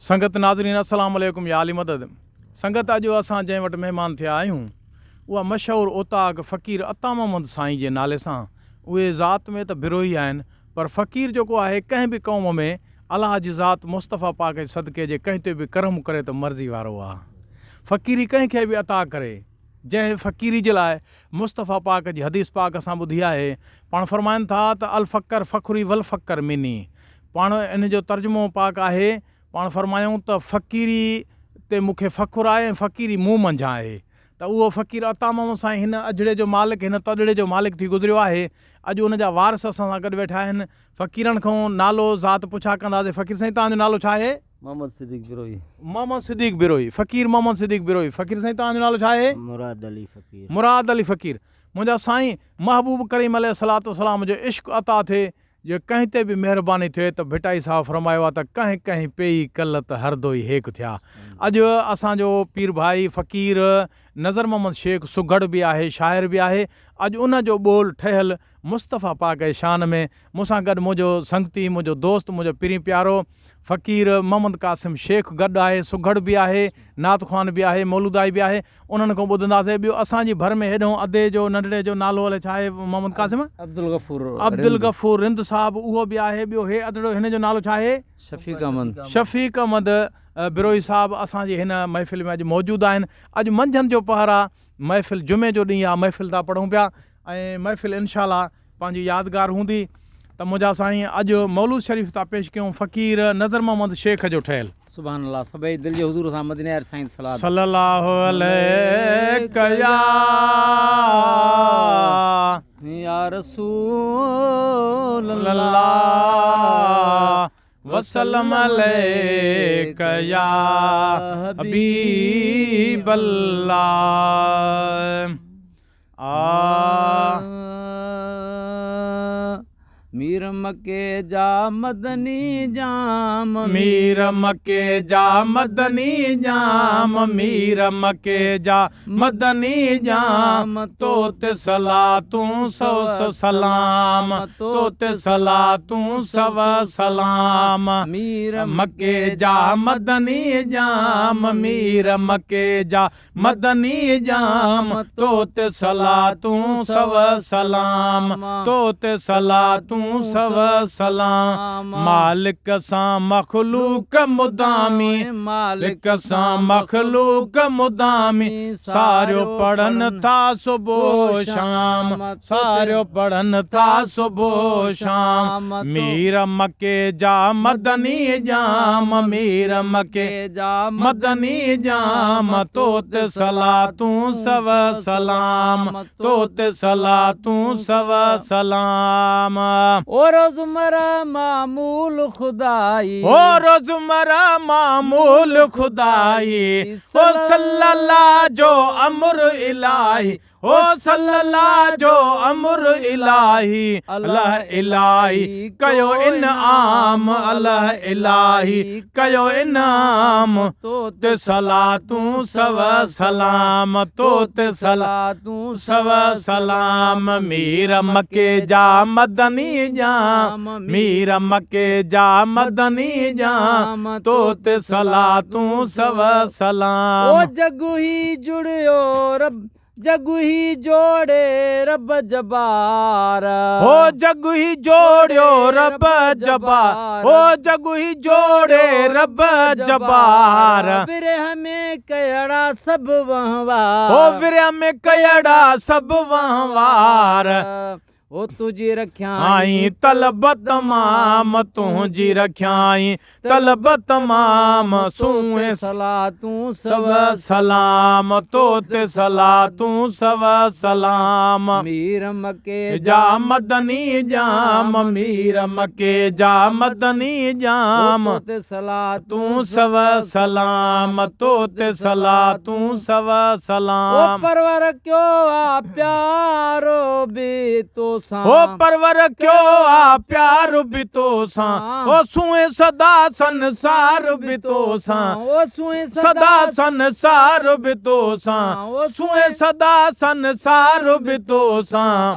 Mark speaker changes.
Speaker 1: سنگت ناظرين السلام عليڪم يا علي مدد سنگت اڄ اسان جنهن وٽ مهمان ٿيا آهيون اها مشهور اوطاق فقير عطا محمد سائين جي نالي سان اهي ذات ۾ ته بروهي آهن پر فقير جيڪو آهي ڪنهن به قوم ۾ الله جي ذات مصطفيٰ پاڪ جي صدقي جي ڪنهن تي به ڪرم ڪري ته مرضي وارو آ فقيري ڪنهن کي به عطا ڪري جنهن فقيري جي لاء مصطفيٰ پاڪ جي حديث پاڪ اسان ٻڌي آهي پاڻ فرمائن ٿا ته الفقر فخري والفقر مني پاڻ ان جو ترجمو پاڪ آهي، پاڻ فرمايائون ته فقيري تي مون کي فخر آهي ۽ فقيري مون منجهان آهي ته اهو فقير عطا محمد سائين هن اجهڙي جو مالڪ هن تڏڙي جو مالڪ ٿي گذريو آهي اڄ ان جا وارث اسان سان گڏ ويٺا آهن فقيرن کان نالو ذات پڇا ڪنداسين فقير سائين توهان جو نالو ڇا آهي؟
Speaker 2: محمد صديق بروهي.
Speaker 1: محمد صديق بروهي فقير محمد صديق بروهي فقير سائين توهان جو نالو ڇا آهي؟
Speaker 3: مراد علي فقير.
Speaker 1: مراد علي فقير منهنجا سائين محبوب ڪريم عليه الصلوة والسلام جو عشق عطا ٿئي جي ڪنهن تي به مهرباني ٿئي ته ڀٽائي صاحب فرمايو آهي ته ڪنهن ڪنهن پيئي ڪل ته هردوئي هيڪ ٿيا. اڄ اسان جو پير ڀائي فقير نظر محمد شيخ سگهڙ به آهي شاعر به آهي اڄ ان جو ٻول ٺهيل مصطفيٰ پاڪ جي شان ۾ مون سان گڏ منهنجو سنگتي منهنجو دوست منهنجو پرين پيارو فقير محمد قاسم شيخ گڏ آهي سگهڙ به آهي نعت خوان به آهي مولودائي به آهي انهن کان ٻڌنداسين ٻيو اسان جي ڀر ۾ هيڏهون ادي جو ننڍڙي جو نالو الائي ڇا آهي محمد قاسم
Speaker 2: عبدالغفور رند.
Speaker 1: عبدالغفور رند صاحب اهو به آهي ٻيو هي ادڙو هن جو نالو ڇا آهي؟
Speaker 2: شفيق احمد.
Speaker 1: شفيق احمد بروهي صاحب اسان جي هن محفل ۾ اڄ موجود آهن اڄ منجهند جو پهر آ محفل جمعي جو ڏينهن آ محفل ٿا پڙهون پيا ۽ محفل انشاء الله پنهنجي يادگار هوندي ته منهنجا سائين اڄ مولود شريف ٿا پيش ڪيون فقير نظر محمد شيخ جو ٺهيل.
Speaker 2: سبحان الله سڀئي دل جي حضور سان مديني واري سائين تي صلوات.
Speaker 1: صلي الله عليڪ يا.
Speaker 2: يا رسول
Speaker 1: الله وسلم عليڪ يا حبيب الله. آ.
Speaker 2: مير مڪي جا مدني ڄام.
Speaker 1: مير مڪي جا مدني ڄام مير مڪي جا مدني ڄام تو تي صلاتون سو سلام تو تي صلاتون سو سلام
Speaker 2: مير
Speaker 1: مڪي جا مدني ڄام مير مڪي جا مدني ڄام تو تي صلاتون سو سلام تو تي صلاتون سو سلام مالڪ سان مخلوق مدامي مالڪ سان مخلوق مدامي ساريو پڙهن ٿا صبح شام ساريو پڙهن ٿا صبح شام مير مڪي جا مدني ڄام مير مڪي
Speaker 2: جا
Speaker 1: مدني ڄام تو تي صلاتون سو سلام تو تي صلاتون سو سلام.
Speaker 2: او روزمره معمول خدائي.
Speaker 1: او روزمره معمول خدائي او صلي الله جو امر الاهي او صلي الله جو امر الاهي الله الاهي ڪيو انعام الله الاهي ڪيو انعام تو تي صلاتون سو سلام تو تي صلاتون سو سلام مير مڪي جا مدني ڄام مير مڪي جا مدني ڄام تو تي صلاتون سو سلام.
Speaker 2: او جڳ هي جڙيو رب جڳ هي جوڙي رب جبار.
Speaker 1: هو جڳ هي جوڙيو رب جبار هو جڳ هي جوڙي رب جبار.
Speaker 2: ورهه ۾ ڪيڙا سڀ وهنوار.
Speaker 1: هو ورهه ۾ ڪيڙا سڀ وهنوار.
Speaker 2: هو تنهنجي رکيائين
Speaker 1: طلب تمام تنهنجي رکيائين طلب تمام سونهين
Speaker 2: صلاتون
Speaker 1: سو سلام تو تي صلاتون سو سلام
Speaker 2: مير مڪي
Speaker 1: جا مدني ڄام مير مڪي جا مدني ڄام
Speaker 2: تو تي صلاتون
Speaker 1: سو سلام تو تي صلاتون سو سلام
Speaker 2: او پرور ڪيو آ پيار به توسان.
Speaker 1: هو پرور ڪيو آ پيار به توسان. او سونهين سدا سنسار به توسان.
Speaker 2: او سونهين
Speaker 1: سدا سنسار به توسان. سونهين سدا سنسار به توسان.